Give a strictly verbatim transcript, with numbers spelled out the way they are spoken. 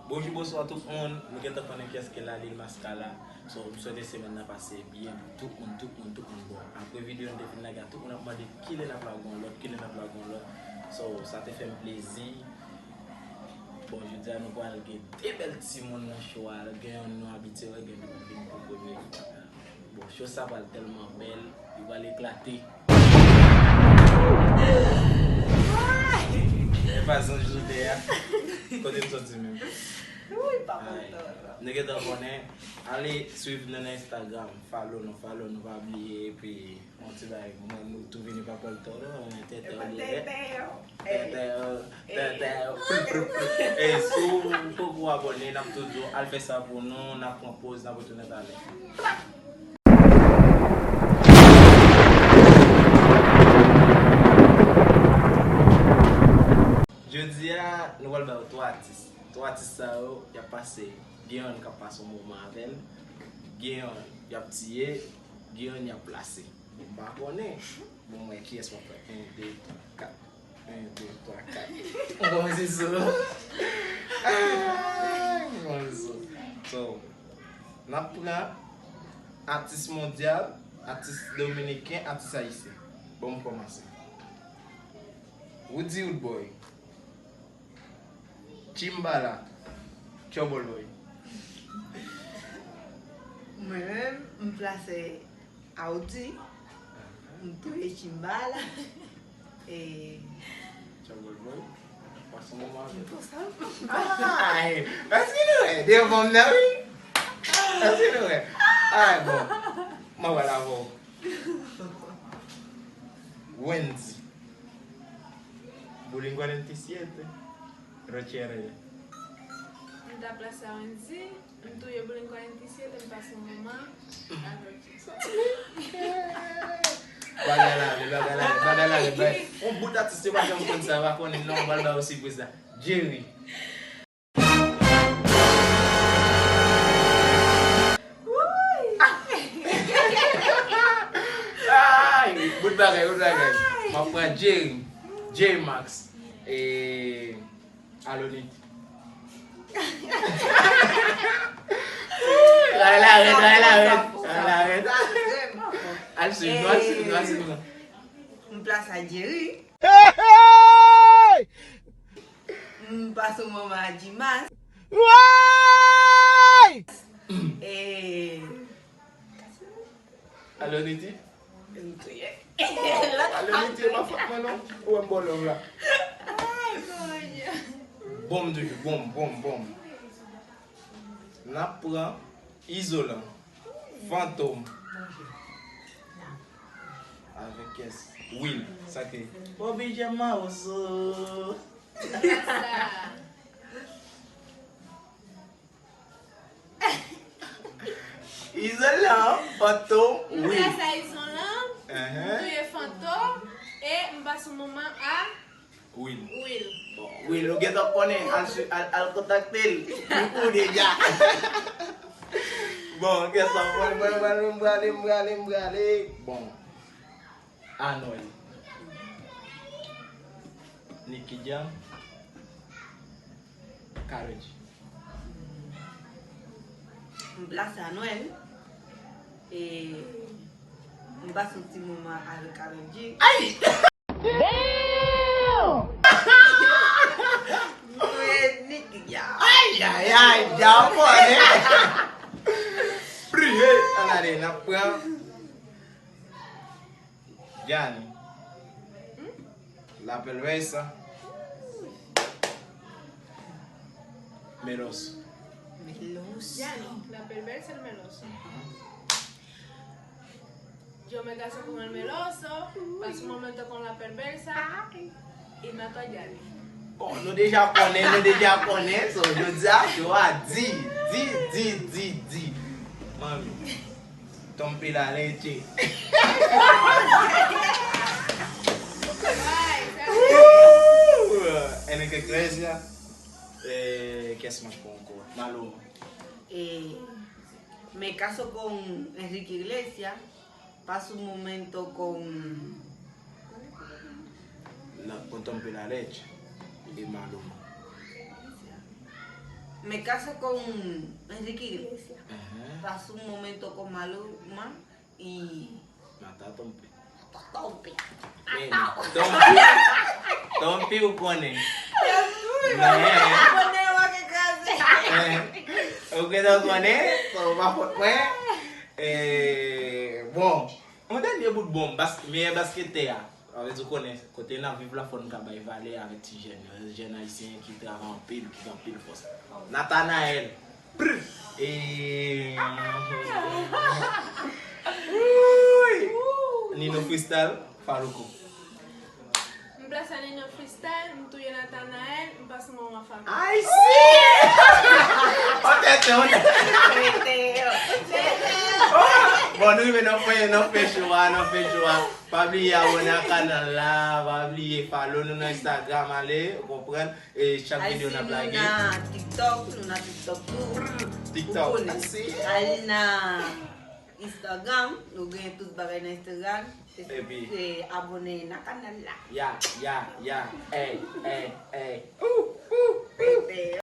Bonjou, bonswa tout moun. Nou gentan konnen kiyès ki la, Lil Maskala. So, m swete semèn nan pase byen pou tout moun, tout moun, tout moun. Bon, apre videyo n te fin lage a, tout moun ap mande kilè n ap lage yon lòt, kilè n ap lage yon lòt. So, sa te fè m plezi. Bon, jodi a nou pral gen de bèl timoun nan show a. Gen youn nou abitye wè, gen youn nou vin pou premye fwa. Bon, show sa pral tèlman bèl, li pral eklate. E pa zanj nou te a. Kote m soti menm? Wi, pa kontan. Nou gentan konnen. Ale swiv nou nan Instagram. Follow nou, follow nou, pa bliye. Epi, yon ti bagay, mwen, nou tou vini pa pral tò, non, tètè, tètè, tètè, tètè, e si w poko abòne, n ap tou di w, al fè sa pou nou, n ap pran poz, n ap retounen talè. Jodi a, nou pral ba w twa atis. Twa atis sa yo, y ap pase, gen youn k ap pase yon moman avè l, gen youn y ap tiye, gen youn y ap plase. M pa konnen. Bon, mwen, kiyès mwen fè? En, de, twa, kat. En, de, twa, kat. Bon, se so. Ah, bon, se so. So, n ap pran atis mondyal, atis dominiken, atis ayisyen. Bon, m kòmanse. Roody Roodboy. Chimbala. Trouble Boy. Mwen menm, m plase Audi. M touye Chimbala. E Trouble Boy. Pase yon moman avè l. Ay, èske nou wè? Devan m nan, wi. Èske nou wè? Ay, bon. Mwen wè la, bon. Wendy. Bullying quarante e sete. Retiere. M ta plase a Wendy, m touye Bullying quarante e sete, m pase yon moman avè l. Bagay la, bagay la, bagay la, bagay. Yon bout atis yo pa janm konn sa, pa konnen non, m pral ba yo sipriz la. Jerry. Ay, bout bagay, bout bagay. M ap pran Jerry, J Max, e Alonit. Ray la rèd, ray la rèd, ray la rèd. Al swiv nou, al swiv nou, al swiv nou. M plase a Jerry. Hey, hey! M pase yon moman a Jimas. Woy! E Aloniti? M touye. Aloniti, e pa fòt mwen non. Ou wè m ba w love la. Ay, Bondye. Bonm toujou, bonm, bonm, bonm. N ap pran Izolan. Fantom. Avèk kiyès? Will. Sa ke Obi Jamaoso. Izolan, Fantom, Will. M plase a Izolan, m touye Fantom, e m pase yon moman a Will. Will. Bon, Will, ou gentan konnen, al, al, al kontakte l. Li pou deja. Bon, kèsa, mwen, mwen, mwen, m prale, m prale, m prale. Bon. Anòl. Nicky Jam. Karol G. M plase Anòl. E m pase yon ti moman avèk Karol G. Ay! Damn! M touye Nicky Jam. Ay, ay, ay, Jam, bòne. Priye, ann ale, n ap pran Jani. La perversa. Meloso. Meloso. Jani, la perversa, el meloso. Yo me caso con el meloso, paso un momento con la perversa y mato a Jani. Bon, nou deja konnen, nou deja konnen, so jodi a, show a di, di, di, di, di. Manmi. Tompe la leche. Enrique Iglesias. Eh, kiyès m ap pran ankò? Maluma. Eh, me caso con Enrique Iglesias, paso un momento con la, con Tompe la leche y Maluma. Me caso con Enrique Iglesias. Aham. Pasa un momento con Maluma y Mata Tompe. Tompe. Men, Ataw. Tompe. Tompe ou konnen. Men, Ponen yo ke kraze. men, ou gentan konnen, sa ou pa fòt mwen. E, bon, yon dènye bout bon, bas, meyè basketè a. Sa vle di ou konnen, kote n ap viv la, fò n ka bay valè avèk ti jèn yo. Jèn ayisyen ki travay anpil, ki gen anpil fòs. Nathanaël. Prr. E, Wouy. Nino Freestyle, Falouko. M plase Nino Freestyle, m touye Nathanaël, m pase mwen an fami. I see! On tèt, on tèt. Mete yo. Bon, nou rive nan fen, nan fen show a, nan fen show a. Pa bliye abòne a kanal la, pa bliye follow nou nan Instagram, ale, ou konprann. E chak Al videyo si n ap nou lage. Nan TikTok, nou nan TikTok tou. TikTok. Ou konnen. I see. Al nan Instagram, nou gen tout bagay nan Instagram. Se Epi. Se abòne nan kanal la. Ya, ya, ya. Ey, ey, ey. Ou, ou, ou. Mete yo.